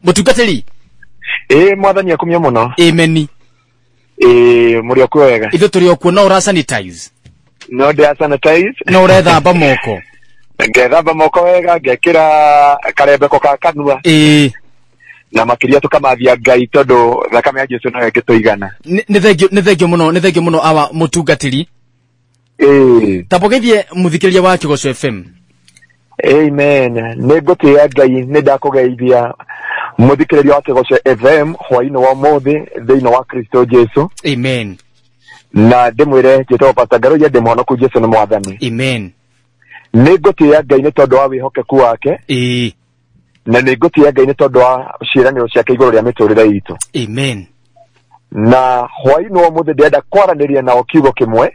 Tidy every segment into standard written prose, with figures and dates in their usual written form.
Mũtungatĩri. Ĩĩ, Mwathani akumio mũno. Amen. Ĩĩ, mũrĩ o kuo wega? Ithuĩ tũrĩ o kuo. No ũra sanitize? No ndĩra sanitize. No ũrethamba moko? Ngethamba moko wega, ngekĩra karembeko ka kanua. Na makĩria tũkamathia Ngai tondũ thakame ya Jesu noyo ĩngĩtũigana. Nĩ thengio, nĩ thengio mũno, nĩ thengio mũno awa mũtungatĩri. Tambũgĩthie mũthikĩrĩria wa Kĩgoco FM. Amen. Nĩ ngũtĩĩa Ngai, nĩ ndakũgeithia mũthikĩrĩria wa Kĩgoco FM hwainĩ wa ũmũthĩ thĩinĩ wa Kristo Jesu. Amen. Na ndĩmwĩre njĩtagwo Pastor Ngaruiya, ndĩ mũhonoku, Jesu nĩ Mwathani. Amen. Nĩ ngũtĩĩa Ngai nĩ tondũ wa wĩhokeku wake. Na nĩ ngũtĩĩa Ngai nĩ tondũ wa ciĩranĩro ciake igũrũ rĩa mĩtũrĩre itũ. Amen. Na hwainĩ wa ũmũthĩ ndĩrenda kwaranĩria nao kiugo kĩmwe.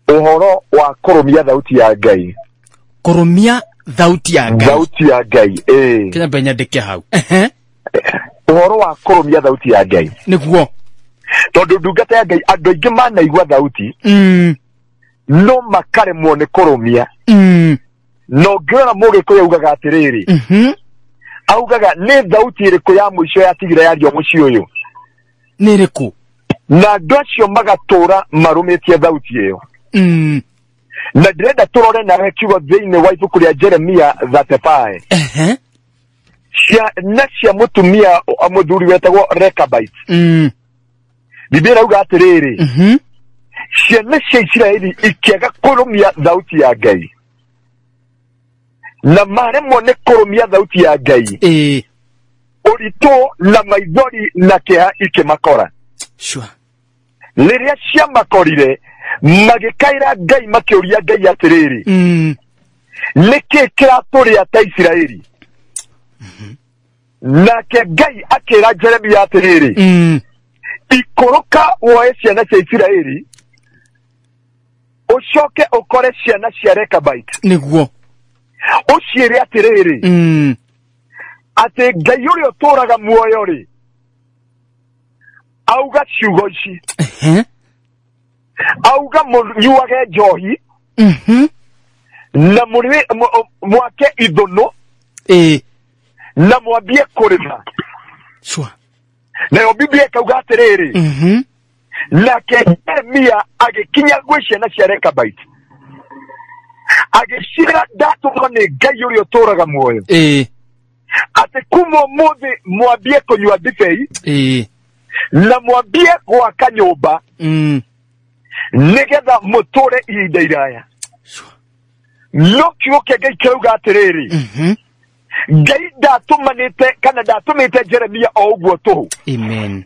Ũhoro wa kũrũmia thauti ya Ngai. Kũrũmia thauti ya Ngai. Thauti ya Ngai, ĩĩ. Kenya mbe nyandĩke hau. Ũhoro wa kũrũmia thauti ya Ngai. Nĩguo. Tondũ ndungata ya Ngai, andũ aingĩ manaigua thauti, no makaremwo nĩ kũrũmia. Na ũngĩrora Mũgĩkũyũ augaga atĩrĩrĩ, augaga nĩ thauti ĩrĩkũ ya mũico yatigire yario mũciĩ ũyũ? Nĩ ĩrĩkũ? Na andũ acio magatũra marũmĩtie thauti ĩyo. Na ndĩrenda tũrore nawe kiugo thĩinĩ wa ibuku rĩa Jeremia 35. Ciana cia mũtumia mũthuri wetagwo Rekabite. Biblia ĩrauga atĩrĩrĩ, ciana cia Isiraeli ikĩaga kũrũmia thauti ya Ngai, na maremwo nĩ kũrũmia thauti ya Ngai, ũritũ na maithori na kĩeha ikĩmakora. Rĩrĩa ciamakorire, magĩkaĩra Ngai, makĩũria Ngai atĩrĩrĩ, nĩkĩ kĩratũrĩa ta Isiraeli? Nake Ngai akĩra Jeremia atĩrĩrĩ, ikũrũka woe ciana cia Isiraeli, ũcoke ũkore ciana cia Rekabite. Nĩguo. Ũciĩre atĩrĩrĩ, atĩ Ngai ũrĩa ũtũũraga muoyo rĩ, auga ciugo ici. Auga mũnyuage njohi, na mwake ithũnũ, na mwambie kũrĩma. Nayo Biblia ĩkauga atĩrĩrĩ, nake Jeremia agĩkinya gwĩ ciana cia Rekabite, agĩciĩra ndatũmwo nĩ Ngai ũrĩa ũtũũraga muoyo, atĩ kuma ũmũthĩ mwambie kũnyua ndibei, na mwambie gwaka nyũmba, nĩgetha mũtũre ihinda iraya. No kiugo kĩa Ngai kĩrauga atĩrĩrĩ, Ngai ndatũmanĩte kana ndatũmĩte Jeremia o ũguo tũhũ. Amen.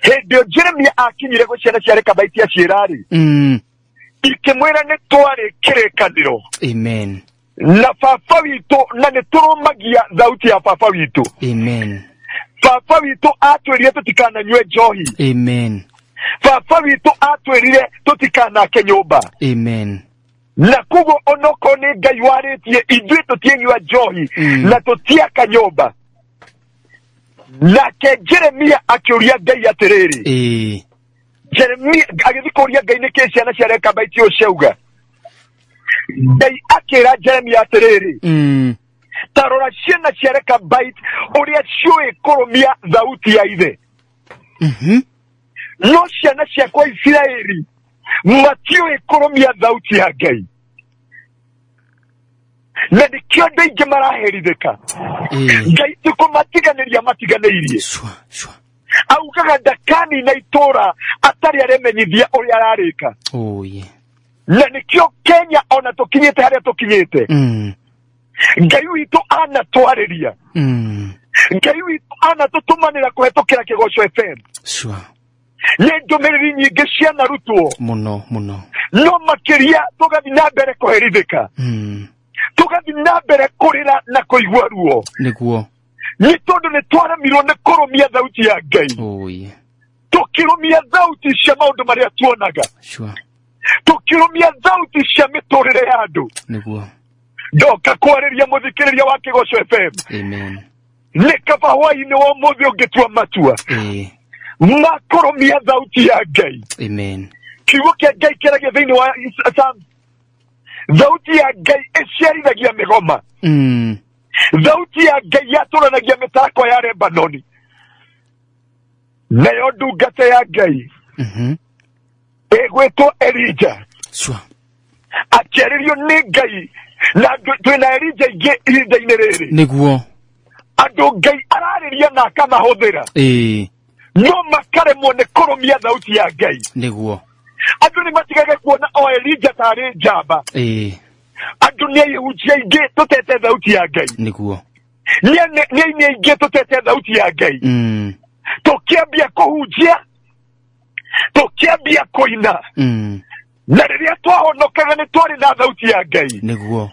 Hĩndĩ ĩyo Jeremia akinyire gwĩ ciana cia Rekabaiti aciĩra-rĩ, ikĩmwĩra nĩ twarĩ kĩrĩkanĩro. Amen. Na baba witũ, na nĩ tũrũmagia thauti ya baba witũ. Amen. Baba witũ atwĩrire tũtikananyue njohi. Amen. Baba witũ atwĩrire tũtikanake nyũmba. Amen. Na koguo onokorwo nĩ Ngai warĩtie, ithuĩ tũtianyua njohi, na tũtiaka nyũmba. Nake Jeremia akĩũria Ngai atĩrĩrĩ, Jeremia agĩthiĩ kũũria Ngai nĩkĩ ciana cia Rekabaiti ũũ ciauga. Ngai akĩra Jeremia atĩrĩrĩ, ta rora ciana cia Rekabaiti ũrĩa ciũĩ kũrũmia thauti ya ithe. No ciana ciakwa Isiraeli matiũĩ kũrũmia thauti ya Ngai, na nĩkĩo andũ aingĩ maraherithĩka. Ngai ti kũmatiganĩria matiganĩirie. Augaga ndakanina itũra atarĩ aremenyithia ũrĩa ararĩka. Na nĩkĩo Kenya ona tũkinyĩte harĩa tũkinyĩte. Ngai witũ anatwarĩria. Ngai witũ anatũtũmanĩra kũhetũkĩra Kĩgoco FM. Nĩ ndũmĩrĩri nyingĩ cianarutwo. Mũno, mũno. No makĩria tũgathiĩ na mbere kũherithĩka. Tũgathiĩ na mbere kũrĩra na kũigua ruo. Nĩguo. Nĩ tondũ nĩ twaremirwo nĩ kũrũmia thauti ya Ngai. Tũkĩrũmia thauti cia maũndũ marĩa tuonaga. Tũkĩrũmia thauti cia mĩtũrĩre ya andũ. Nĩguo. Ndoka kwarĩria mũthikĩrĩria wa Kĩgoco FM. Amen. Nĩ kaba hwaĩ-inĩ wa ũmũthĩ ũngĩtua matua. Makũrũmia thauti ya Ngai. Amen. Kiugo kĩa Ngai kĩaragia thĩinĩ wa Psalm. Thauti ya Ngai ĩciarithagia mĩgoma. Thauti ya Ngai yatũranagia mĩtarakwa ya Lebanoni. Nayo ndungata ya Ngai ĩgwĩtwo Elija. Sure. Akĩarĩrio nĩ Ngai na twĩna Elija ingĩ ihinda-inĩ rĩrĩ. Nĩguo. Andũ Ngai ararĩria na akamahũthĩra. No makaremwo nĩ kũrũmia thauti ya Ngai. Nĩguo. Andũ nĩ matigage kuona o Elija tarĩ njamba. Andũ nĩ aihunjia aingĩ tũtete thauti ya Ngai. Nĩguo. Nĩ aini aingĩ tũtete thauti ya Ngai. Tũkĩambia kũhunjia, tũkĩambia kũina. Na rĩrĩa twahonokaga nĩ twarĩ na thauti ya Ngai. Nĩguo.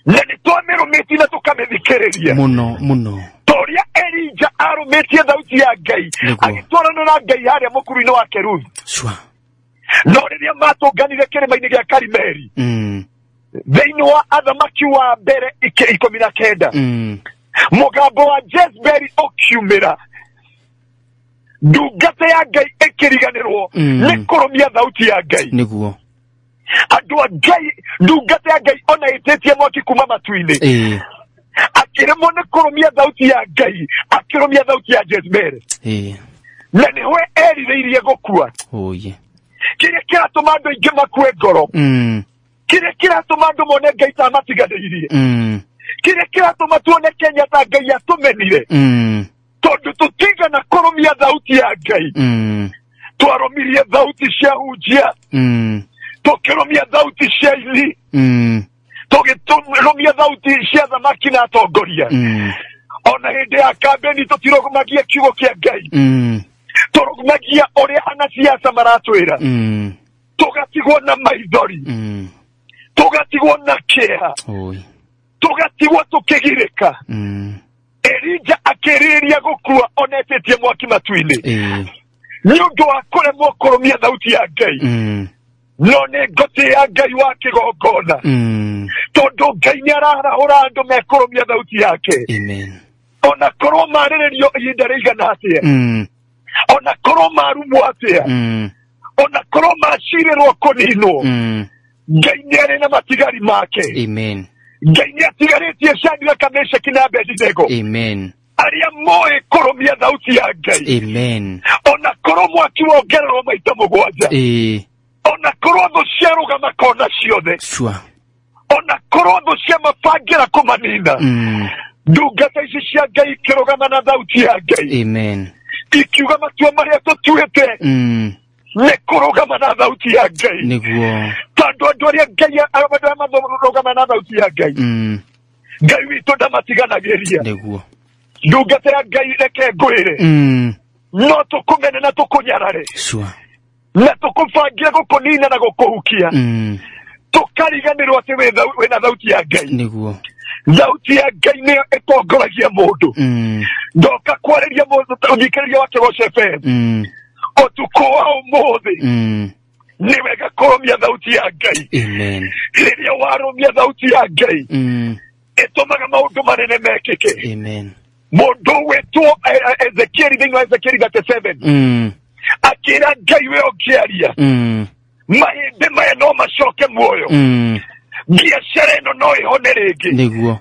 Na nĩ twamĩrũmĩtie na tũkamĩthikĩrĩria. Mũno mũno. Toria Elija arũmĩtie thauti ya Ngai. Agĩtwarana na Ngai harĩa mũkuru-inĩ wa Keruthi. Sure. No rĩrĩa matũnganire kĩrĩma-inĩ gĩa Karimeli. Thĩinĩ wa athamaki wa mbere 19. Mũgambo wa Jezebeli ũkiumĩra. Ndungata ya Ngai ĩkĩriganĩrwo nĩ kũrũmia thauti ya Ngai. Nĩguo. Andũ a Ngai, ndungata ya Ngai ona ĩtĩtie mwaki kuma matu-inĩ. Akĩremwo nĩ kũrũmia thauti ya Ngai, akĩrũmia thauti ya Jezebeli. Na nĩwe erirĩirie gũkua. Kĩrĩa kĩratũma andũ aingĩ makue ngoro. Kĩrĩa kĩratũma andũ mone Ngai ta amatiganĩirie. Kĩrĩa kĩratũma tuone Kenya ta Ngai atũmenire. Tondũ tũtigana kũrũmia thauti ya Ngai. Twarũmirie thauti cia hunjia. Tũkĩrũmia thauti cia ini. Tũgĩrũmia thauti cia thamaki na atongoria. Ona hĩndĩ ya kambeni tũtirũmagia kiugo kĩa Ngai. Tũrũmagia ũrĩa anasiasa maratwĩra. Tũgatigwo na maithori. Tũgatigwo na kĩeha. Tũgatigwo tũkĩgirĩka. Elija akĩrĩrĩria gũkua onetĩtie mwaki matu-inĩ. Nĩ ũndũ wa kũremwo kũrũmia thauti ya Ngai. No nĩ ngũtĩĩa Ngai wa kĩgongona. Tondũ Ngai nĩ ararahũra andũ mekũrũmia thauti yake. Amen. Ona korwo marĩrĩrio ihinda rĩigana atĩa. Ona korwo marumwo atĩa. Ona korwo macirĩrwo kũninwo. Ngai nĩ arĩ na matigari make. Amen. Ngai nĩ atigarĩtie Shadraka, Meshaki na Abednego. Amen. Arĩa moĩ kũrũmia thauti ya Ngai. Amen. Ona korwo mwaki wongererwo maita 7. Ona korwo thũ ciarũgama kona ciothe. Sure. Ona korwo thũ ciamabangĩra kũmanina. Ndungata ici cia Ngai ikĩrũgama na thauti ya Ngai. Amen. Ikiuga matua marĩa tũtuĩte. Nĩ kũrũgama na thauti ya Ngai. Nĩguo. Tondũ andũ arĩa Ngai arĩa marũgama na thauti ya Ngai. Ngai witũ ndamatiganagĩria. Nĩguo. Ndungata ya Ngai reke ngwĩre. No tũkũmene na tũkũnyarare. Sure. Na tũkũbangĩre gũkũnina na gũkũhukia. Tũkariganĩrwo atĩ wĩna thauti ya Ngai. Nĩguo. Thauti ya Ngai nĩyo ĩtongoragia mũndũ. Ndoka kwarĩria mũndũ ũthikĩrĩria wa Kĩgoco FM. Ũtukũ wa ũmũthĩ. Nĩ wega kũrũmia thauti ya Ngai. Amen. Rĩrĩa warũmia thauti ya Ngai. Ĩtũmaga maũndũ manene mekĩke. Amen. Mũndũ wĩtwo Ezekieli thĩinĩ wa Ezekieli 37. Akĩra Ngai we ũngĩaria. Mahĩndĩ maya no macoke muoyo. Biacara ĩno no ĩhone rĩngĩ. Nĩguo.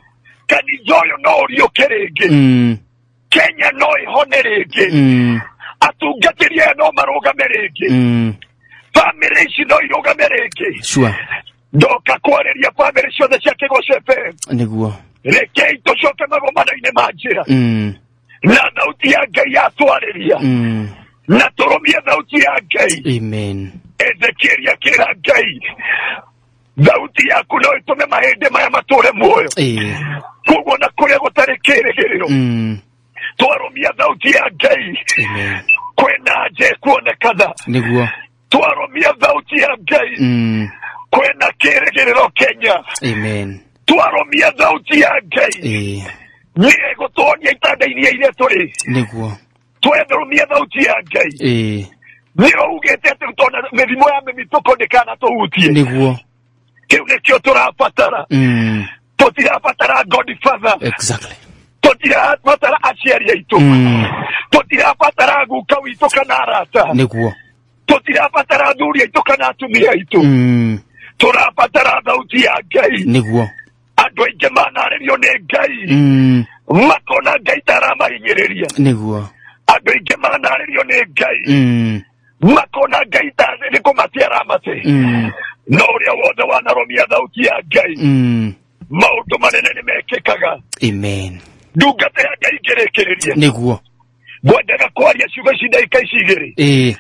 Kanitha ũyũ no ũriũke rĩngĩ. Kenya no ĩhone rĩngĩ. Atungatĩri aya no marũgame rĩngĩ. Bamĩrĩ ici no irũgame rĩngĩ. Sure. Ndoka kwarĩria bamĩrĩ ciothe cia Kĩgoco FM. Nĩguo. Rekei tũcoke magomano-inĩ ma njĩra. Na thauti ya Ngai yatwarĩria. Na tũrũmie thauti ya Ngai. Amen. Ezekieli akĩra Ngai, thauti yaku no ĩtũme mahĩndĩ maya matũre muoyo. Koguo na kũrĩa gũtarĩ kĩĩrĩgĩrĩro. Twarũmia thauti ya Ngai. Amen. Kwĩna nja ĩkuonekana. Nĩguo. Twarũmia thauti ya Ngai. Kwĩna kĩĩrĩgĩrĩro Kenya. Amen. Twarũmia thauti ya Ngai. Nĩ ĩgũtwonia itanda-inĩ iria tũrĩ. Nĩguo. Twarũmia thauti ya Ngai. Nĩ ũugĩte atĩ tona mĩrimũ ya mĩmitũko ndĩkanatũhutie. Nĩguo. Kĩu nĩkĩo tũrabatara. Tũtirabatara Godfather. Exactly. Tũtirabatara aciari aitũ. Tũtirabatara guka witũ kana arata. Nĩguo. Tũtirabatara athuri aitũ kana atumia aitũ. Tũrabatara thauti ya Ngai. Nĩguo. Andũ aingĩ manarĩrio nĩ Ngai makona Ngai taramahinyĩrĩria. Nĩguo. Andũ aingĩ manarĩrio nĩ Ngai makona Ngai nĩ kũmatia aramate. No ũrĩa wothe wanarũmia thauti ya Ngai maũndũ manene nĩ mekĩkaga. Amen. Ndungata ya Ngai ngĩrĩkĩrĩria. Nĩguo. Ngwendaga kwaria ciugo ici ndagĩka ici igĩrĩ.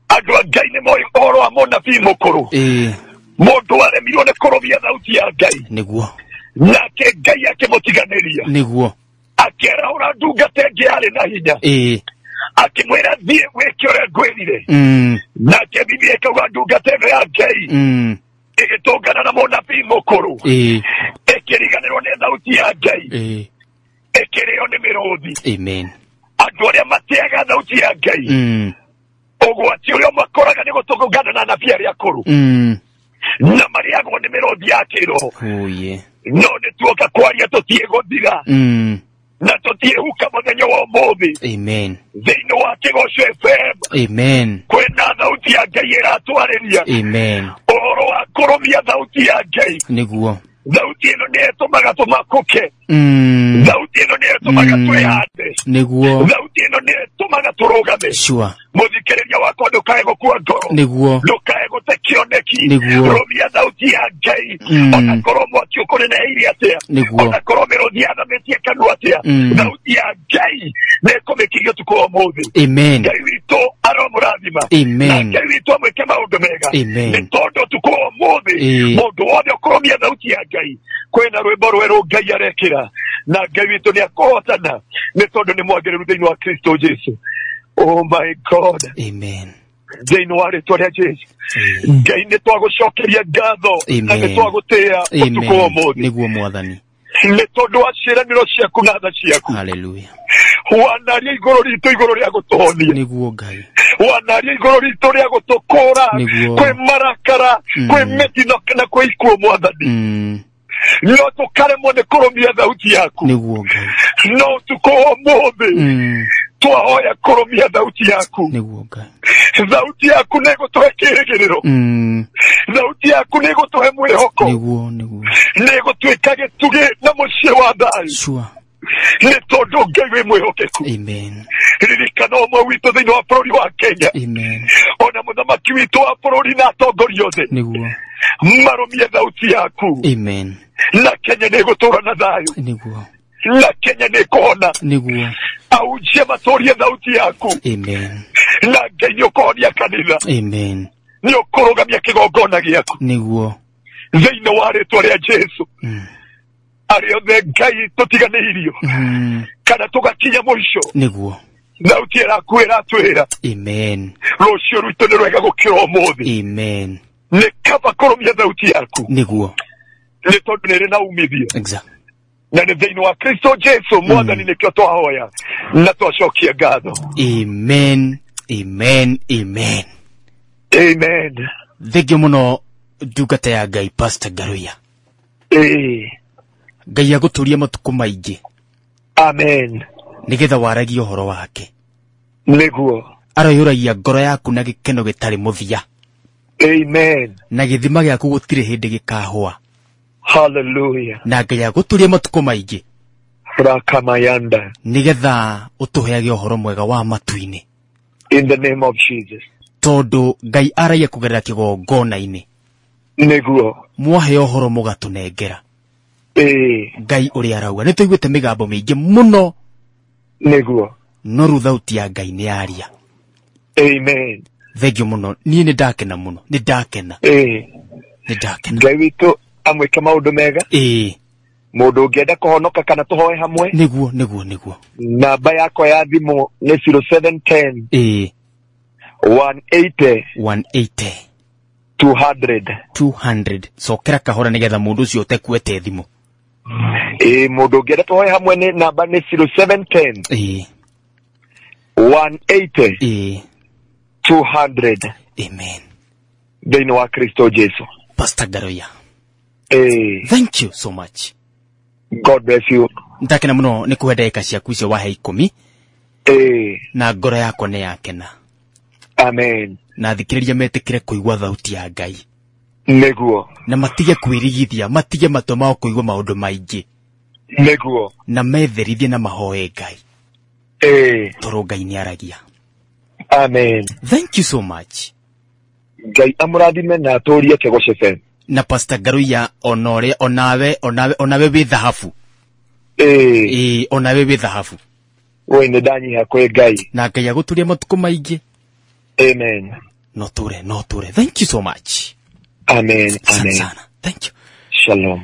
Andũ a Ngai nĩ moĩ ũhoro wa mũnabii mũkũrũ. Mũndũ aremirwo nĩ kũrũmia thauti ya Ngai. Nĩguo. Nake Ngai akĩmũtiganĩria. Nĩguo. Akĩarahũra ndungata ĩngĩ yarĩ na hinya. Akĩmwĩra thiĩ wĩke ũrĩa ngwĩrire. Nake Biblia ĩkauga ndungata ĩno ya Ngai ĩgĩtũngana na mũnabii mũkũrũ. Ĩkĩriganĩrwo nĩ thauti ya Ngai. Ĩkĩrĩo nĩ mĩrũthi. Amen. Andũ arĩa mateaga thauti ya Ngai ũgwati ũrĩa makoraga nĩ gũtũngana na anabii arĩa akũrũ na marĩagwo nĩ mĩrũthi ya kĩroho. No nĩ tuoka kwaria tũtiĩgũthira na tũtiĩhuka mũthenya wa ũmũthĩ. Amen. Thĩinĩ wa Kĩgoco FM. Amen. Kwĩna thauti ya Ngai ĩratwarĩria. Amen. Ũhoro wa kũrũmia thauti ya Ngai. Nĩguo. Thauti ĩno nĩ ĩtũmaga tũmakũke. Thauti ĩno nĩ ĩtũmaga twĩhande. Nĩguo. Thauti ĩno nĩ ĩtũmaga tũrũgame. Sure. Mũthikĩrĩria wakwa ndũkae gũkua ngoro. Nĩguo. Ndũkae gũte kĩoneki. Nĩguo. Rũmia thauti ya Ngai. Ona korwo mwaki ũkũneneheirie atĩa. Nĩguo. Ona korwo mĩrũthi yathamĩtie kanua atĩa. Thauti ya Ngai nĩ ĩkũmĩkiria ũtukũ wa ũmũthĩ. Amen. Ngai witũ aromũrathima. Amen. Na Ngai witũ amwĩke maũndũ mega. Amen. Nĩ tondũ ũtukũ wa ũmũthĩ mũndũ wothe ũkũrũmia thauti ya Ngai kwĩna rwĩmbo rwerũ Ngai arekĩra na Ngai witũ nĩ akũhotana nĩ tondũ nĩ mwagĩrĩru thĩinĩ wa Kristo Jesu. Oh my God. Amen. Thĩinĩ wa rĩtwa rĩa Jesu. Ngai nĩ twagũcokeria ngatho na nĩ twagũtĩĩa ũtukũ wa ũmũthĩ. Nĩguo Mwathani. Nĩ tondũ wa ciĩranĩro ciaku na tha ciaku. Hallelujah. Wanaria igũrũ ritũ igũrũ rĩa gũtũhonia. Nĩguo Ngai. Wanaria igũrũ ritũ rĩa gũtũkũra kwĩ marakara kwĩ mĩtino na kwĩ ikuũ Mwathani. No tũkaremwo nĩ kũrũmia thauti yaku. Nĩguo Ngai. No ũtukũ wa ũmũthĩ twahoya kũrũmia thauti yaku. Nĩguo Ngai. Thauti yaku nĩ ĩgũtũhe kĩĩrĩgĩrĩro. Thauti yaku nĩ ĩgũtũhe mwĩhoko. Nĩguo, nĩguo. Nĩ ĩgũtuĩka gĩtugĩ na mũciĩ wa thayũ. Sure. Nĩ tondũ Ngai wĩ mwĩhokeku. Amen. Ririkana ũmwe witũ thĩinĩ wa bũrũri wa Kenya. Amen. Ona mũthamaki witũ wa bũrũri na atongoria othe. Nĩguo. Marũmie thauti yaku. Amen. Na Kenya nĩ ĩgũtũũra na thayũ. Nĩguo. Na Kenya nĩ ĩkũhona. Nĩguo. Ahunjia matũrie thauti yaku. Amen. Na Ngai nĩ ũkũhonia kanitha. Amen. Nĩ ũkũrũgamia kĩgongona gĩaku. Nĩguo. Thĩinĩ wa rĩtwa rĩa Jesu. Arĩa othe Ngai tũtiganĩirio kana tũgakinya mũico. Nĩguo. Thauti ĩraku ĩratwĩra. Amen. Rũciũ rwitũ nĩ rwega gũkĩra ũmũthĩ. Amen. Nĩ kaba kũrũmia thauti yaku. Nĩguo. Nĩ tondũ nĩ ĩrĩ na umithio. Exactly. Na nĩ thĩinĩ wa Kristo Jesu Mwathani nĩkĩo twahoya na twacokia ngatho. Amen. Amen. Amen. Amen. Thengio mũno ndungata ya Ngai Pastor Ngaruiya. Ngai agũtũrie matukũ maingĩ. Amen. Nĩgetha waragie ũhoro wake. Nĩguo. Aroyũragia ngoro yaku na gĩkeno gĩtarĩ mũthia. Amen. Na gĩthima gĩaku gũtirĩ hĩndĩ gĩkahũa. Hallelujah. Na Ngai agũtũrie matukũ maingĩ. Rakamayanda. Nĩgetha ũtũheage ũhoro mwega wa matu-inĩ. In the name of Jesus. Tondũ Ngai aragia kũgerera kĩgongona-inĩ. Nĩguo. Mwahe ũhoro mũgatũnengera. Ngai ũrĩa arauga. Nĩ tũiguĩte mĩgambo mĩingĩ mũno. Nĩguo. No rĩu thauti ya Ngai nĩ yaria. Amen. Thengio mũno. Niĩ nĩ ndakena mũno. Nĩ ndakena. Nĩ ndakena. Ngai witũ amwĩke maũndũ mega. Mũndũ ũngĩenda kũhonoka kana tũhoe hamwe. Nĩguo, nĩguo, nĩguo. Namba yakwa ya thimũ nĩ 0710 180 180 200 200. Cokera kahora nĩgetha mũndũ ũcio ũtekuete thimũ. Mũndũ ũngĩenda tũhoe hamwe nĩ namba nĩ 0710 180 200. Amen. Thĩinĩ wa Kristo Jesu. Pastor Ngaruiya. Thank you so much. God bless you. Ndakena mũno nĩ kũhe ndagĩka ciaku icio wahe 10. Na ngoro yakwa nĩ yakena. Amen. Na thikĩrĩria metĩkĩre kũigua thauti ya Ngai. Nĩguo. Na matige kwĩrigithia, matige matũ mao kũigua maũndũ maingĩ. Nĩguo. Na metherithie na mahoe Ngai. Tondũ Ngai nĩ aragia. Amen. Thank you so much. Ngai amũrathime na atũrie Kĩgoce FM. Na Pastor Ngaruiya onore onawe onawe onawe wĩ thahabu. Onawe wĩ thahabu. We nĩ ndanyiha kwĩ Ngai. Na Ngai agũtũrie matukũ maingĩ. Amen. No tũre, no tũre. Thank you so much. Amen. Amen. Sana. Thank you. Shalom.